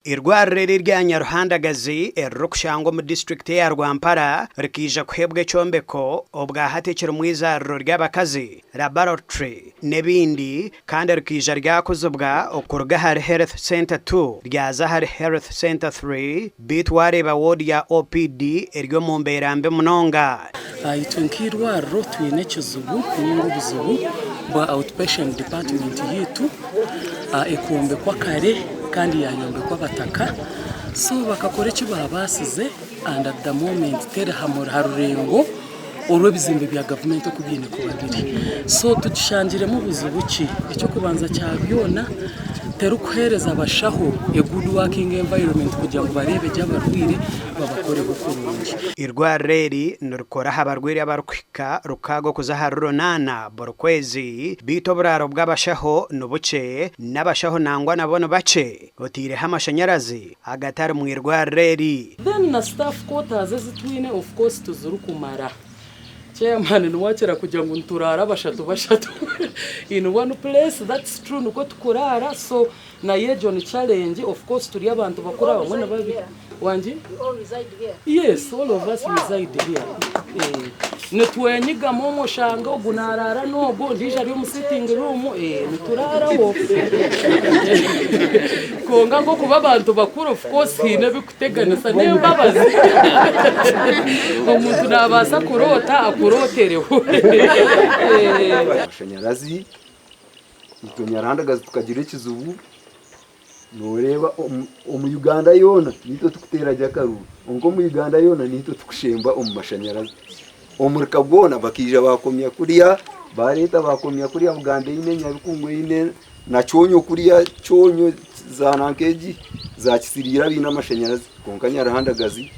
Eirwariro eri erya Nyaruhandagazi eririkushangwa omu disiturikiti eya Rwampara rikaija kuheebwa ekyombeko obwahati ekirimu eizaariro ry'abakazi, laboratory n'ebindi kandi rikaija ryakuzibwa okuruga ahari Health Centre 2 ryaza ahari Health Centre 3 beitu waareeba woodi ya OPD eri omu mbeera mbi munonga. Itwe nk'eirwariro twine ekizibu ninga obuzibu bwa outpatient department yaitu ekombekwa kare kandi yayombekwa abataka so bakakora eki babaasize and at the moment teri aha rurengo orw'ebizimbe bya gavumenti oku biine kuba biri. So tugishangiremu buzibu ki? Eky'okubanza kya byona terikuheereza bashaho a good working environment kugira ngu bareebe gye abarwaire babakoreho kurungi. Eirwariro eri nirikora aha barwaire abarikuhika rukaaga okuza ahari runaana buri kwezi beitu oburaaro bw'abashaho nibukye n'abashaho nangwa nabo nibakye oteireho amashanyarazi agatari mu irwariro eri. Then na staff quarters ezi twine of course tizirikumara. Chairman niwe akira kugira ngu nituraara bashatu bashatu in one place that's true nikwo tukuraara so nayo egyo ni challenge of course turi abantu bakuru abamwe nibabi wangi? Yes all of us reside here eh nitwenyigamu omwe oshanga ogu naraara n'ogu ondiijo ari omu sitting room eh nituraaraho kwonka nk'okuba abantu bakuru of course haine ebikuteganisa n'embabazi omuntu nabaasa kuroota akurootereho. Amashanyarazi itwe Nyaruhandagazi tukagira ekizibu noreeba omu Uganda yoona niitwe tukuteera gye akaruuru kwonka omu Uganda yoona niitwe tukushemba omu mashanyarazi. Omurika gwona bakaija baakomya kuriya baareeta baakomya kuriya Buganda eine, Nyabikungu eine na Kyonyo kuriya Kyonyo za nanka egi za Kisiriira baine amashanyarazi kwonka Nyaruhandagazi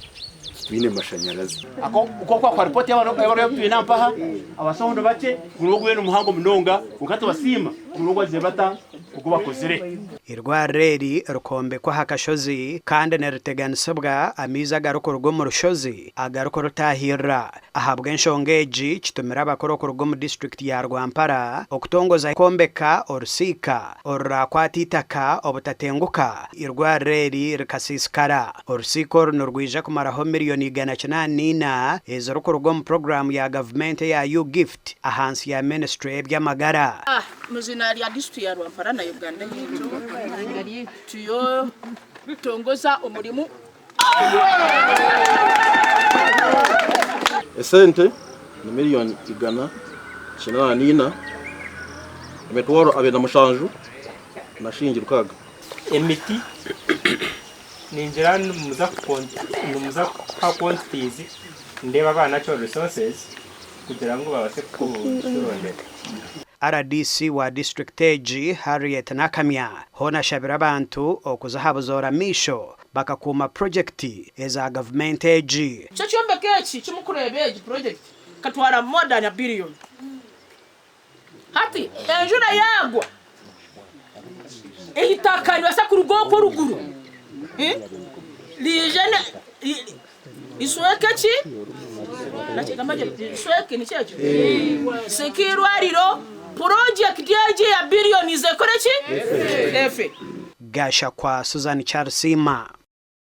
titwine mashanyarazi. Nk'oku kwa ripooti y'abarwayi abu twine mpaha, abashaho ni bakye, omurimo guriyo ni muhango munonga kwonka tubasiima omurimo ogu bagiire bata ogu bakozire. Eirwariro eri rikombekwa aha kashozi kandi niriteganisibwa amaizi agarikuruga omu rushozi agarikurutaahirira. Ahabw'enshonga egi kitumire abakuru okuruga omu disiturikiti ya Rwampara okutongoza kwombeka orusiika orurakwata eitaka obutatenguka eirwariro eri rikasiisikara. Orusiika oru nirwija kumaraho miriyoni 804 ezirikuruga omu puroguraamu ya gavumenti eya U-Gift ahansi ya minisiture y'eby'amagara. Mwizina rya disiturikiti ya Rwampara na Uganda yaitu turiyo tutongoza omurimo Esente ni miriyoni 184, emitwaro 27 na shilingi 6. Emiti ningira nimuza kuha quantities ndeebe aba natural resources kugira ngu babaase kuturondera. Rdc wa disiturikiti egi, Harriet Nakamya hoona ashabire abantu okuza aha buzoora maisho bakakuuma purogyekiti eza gavumenti egi. Ekyo kyombeko eki eki murikureeba egi purojekiti ekatwara more than a billion. Hati enjura yaagwa eitaka niribaasa kuruga okwo oruguru riije rishweke ki? Rishweke nikyo ekyo? Rishweke eirwariro, purojekiti egi eya billions ekore ki? Efe. Gashakwa Susan Kyarisiima.